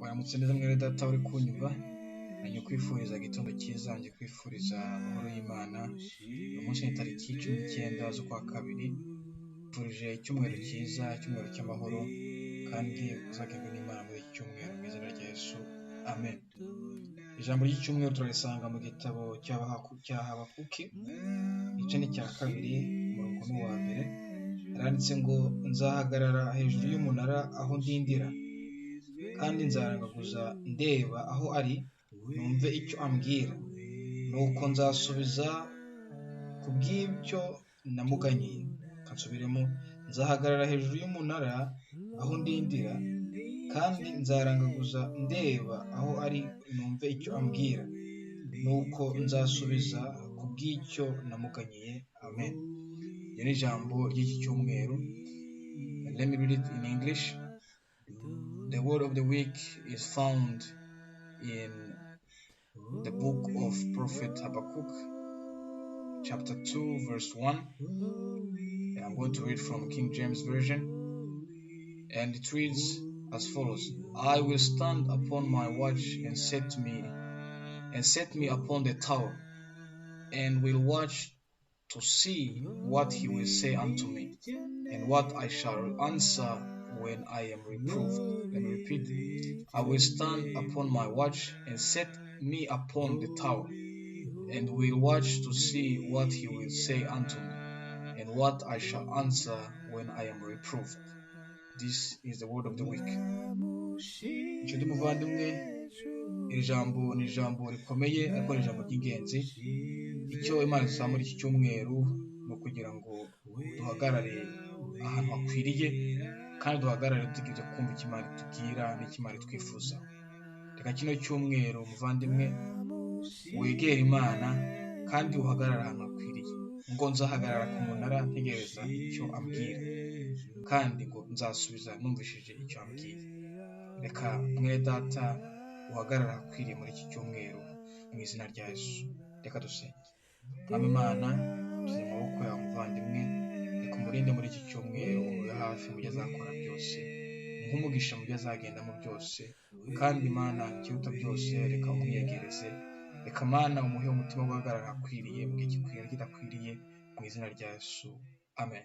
Waramutse neza mwene data uri kunyumva, nanjye kwifuriza igitondo cyiza, njye kwifuriza amahoro y'Imana. Uyu munsi ni tariki 19 z'ukwa kabiri, nkwifurije icyumweru cyiza, icyumweru cy'amahoro, kandi uzagerwe n'Imana muri iki cyumweru mu izina rya Yesu, amen. Ijambo ry'icyumweru turarisanga mu gitabo cya Habakuki, igice ni icya kabiri, umurongo ni uwa mbere, haranditse ngo nzahagarara hejuru y'umunara aho ndindira, kandi nzarangaguza ndeba aho ari, numve icyo ambwira, nuko nzasubiza ku bw'ibyo namuganyiye. Kansubiremo, nzahagarara hejuru y'umunara aho ndindira, kandi nzarangaguza ndeba aho ari, numve icyo ambwira, nuko nzasubiza ku bw'icyo namuganyiye. Amen. Iryo ni ijambo ry'iki cyumweru. Let me read it in English. The word of the week is found in the book of Prophet Habakkuk, chapter 2, verse 1. And I'm going to read from King James Version. And it reads as follows: I will stand upon my watch and set me upon the tower, and will watch to see what he will say unto me, and what I shall answer when I am reproved. Let me repeat. I will stand upon my watch and set me upon the tower, and will watch to see what he will say unto me, and what I shall answer when I am reproved. This is the word of the week. Inshuti muvandimwe, iri jambo ni ijambo rikomeye, ariko ni ijambo ry'ingenzi. Icyo Imana idusaba muri iki cyumweru ni ukugira ngo duhagarare ahantu hakwiriye, kandi duhagarare dutegereje kumva icyo Imana itubwira n'icyo Imana itwifuza. Reka kino cyumweru, muvandimwe, wegere Imana kandi uhagarare ahantu hakwiriye. Ngo nzahagarara ku munara ntegereza icyo ambwira, kandi ngo nzasubiza numvishije icyo ambwiye. Reka mwene data uhagarare ahakwiriye muri iki cyumweru mu izina rya Yesu. Reka dusenge. Mwami Imana, tuzi amaboko yawe muvandimwe, reka umurinde muri iki cyumweru, umube hafi mu byo azakora byose, umuhe umugisha mu byo azagendamo byose, kandi Imana, ikiruta byose, reka umwiyegereze. Reka Mana umuhe umutima wo guhagarara ahakwiriye mu gihe gikwiriye n'ikidakwiriye, mu izina rya Yesu, amen.